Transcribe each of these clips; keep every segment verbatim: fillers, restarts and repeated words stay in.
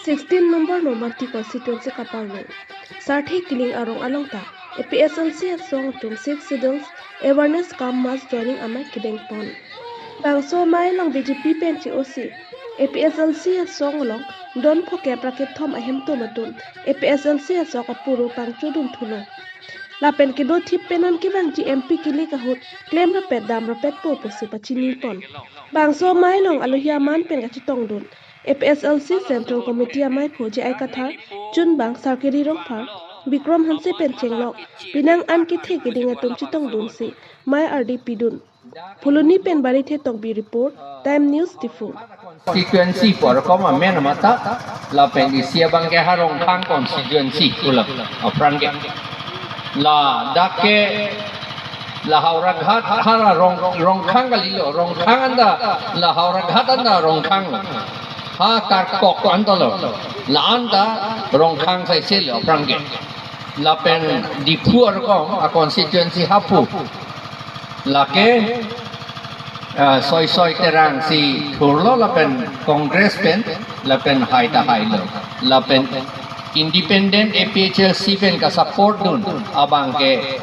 Sixteen number Nomati constituency kaparlo Sarthe Kiling arong along ta A P H L C asong atum Sixth Schedule awareness cum mass joining amei kedengpon. Bangso amei along B J P pen che-osi A P H L C asong along don phokep ra kethom ahemtun atum A P H L C asong apuro pangchodun thulo. Lapen kedo thip pen an kevangji M P kilik ahut klem rapet dam rapetpo pusi pachinipon. Bangso amei along alohi aman pen kachetongdun A P H L C Central Committee ameiphu J I Kathar, chunbang Sarkiri Rongphar, Bikram Hanse pen chenglok penang an kethe keding atum chetongdunsi amei ardi pidun. Phuloni pen Barithe Tokbi report, Time News Diphu. Constituency pu arkom amen mata lapen isi abang ke ha Rongkhang constituency pulo aphrang ke. Ladak ke la Howraghat ha la Rong, Rongkhang kalilo, Rongkhang anta la Howraghat anta Rongkhang lo. Ha Karkok anta lo. La anta Rongkhang saise lo aphrang ke. Lapen Diphu arkom a constituency hapu. Lake ah, Soi Soi Terang si thurlo lapen Congress pen lapen hai ta hailo. Lapen independent A P H L C pen kasupport dun abang ke,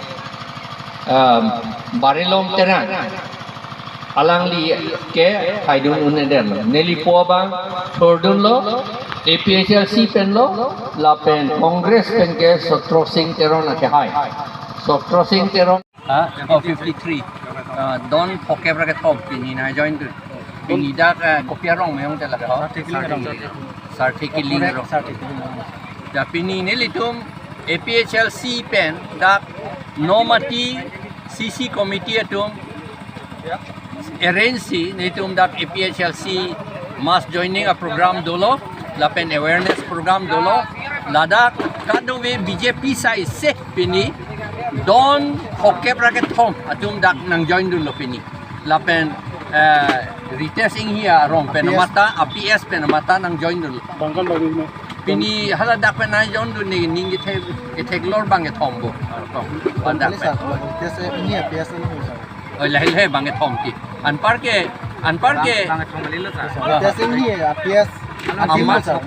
ah, Barilom Terang. Alangli ke haidun un-edetlo. Nelipo abang thurdunlo, A P H L C penlo, lapen Congress pen ke Sotro Singh Teron akehai. Sotro Singh Teron. Ah, oh, fifty-three. Ah, don phokep ra kethom pini nangjoin dun. Pini dak, ah, kopi arong meyong tela. Sarthe Kiling arong. Sarthe Kiling arong. Sarthe Kiling arong. Da pini nelitum A P H L C pen dak Nomati C C committee atum arrange si nelitum dak A P H L C mass joining a program dolo, lapen awareness program dolo, ladak kadokave B J P saise pini don phokep ra kethom atum dak nangjoin dunlo pini. Lapen, eh, Ritesh Enghi arong pen A P S. Mata, A P S pen mata nangjoin dunlo. Bangkan bang ni. Pini hala dak pen nangjoin dun ni ning kethek, kethek lor bang kethom bo. Ladak pen. Ritesh Enghi A P S ni, sir. Oh, lahei lahei bang kethom ke. Anpar ke, anpar ke. Bang, bang kethom kalilo, sir. Ritesh Enghi A P S. Ama, sir.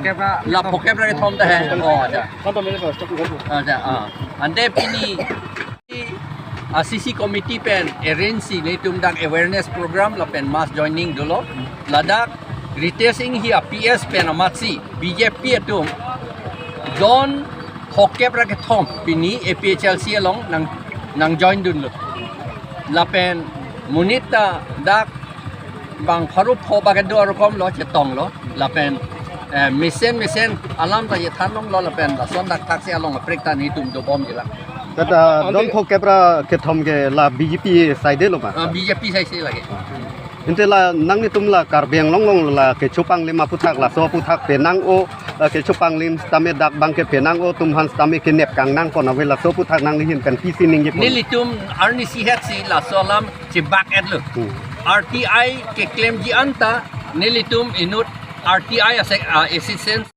La phokep ra kethom ta he. Oh, aja. Aja, ah. Ante pini a C C committee pen arrange si nelitum dak awareness program lapen mass joining dolo. Ladak Ritesh Enghi A P S pen amatsi B J P atum don phokep ra kethom pini A P H L C along nang, nangjoin dunlo. Lapen monit ta dak bang pharo pho bak kedo arkom lo chetonglo. Lapen, eh, mesen mesen alam ta chethan longlo lapen lason dak thaksi along aprek ta nelitum dobomji lang. Tata don phokep ra kethom ke la B J P side lo ma? Ah, B J P saise lake. Ante la nanglitum la Karbi Anglong along la kecho panglim aputhak laso aputhak penang-o, eh, kecho panglim sitame dak bang ke penang-o atum aphan sitame kenep kangnangpon ave laso aputhak nangli ahin pen pisi ningje pon. Nelitum arnisi het si laso alam chebak-etlo. Hmm. R T I keklemji anta nelitum inut R T I asek, ah, assistance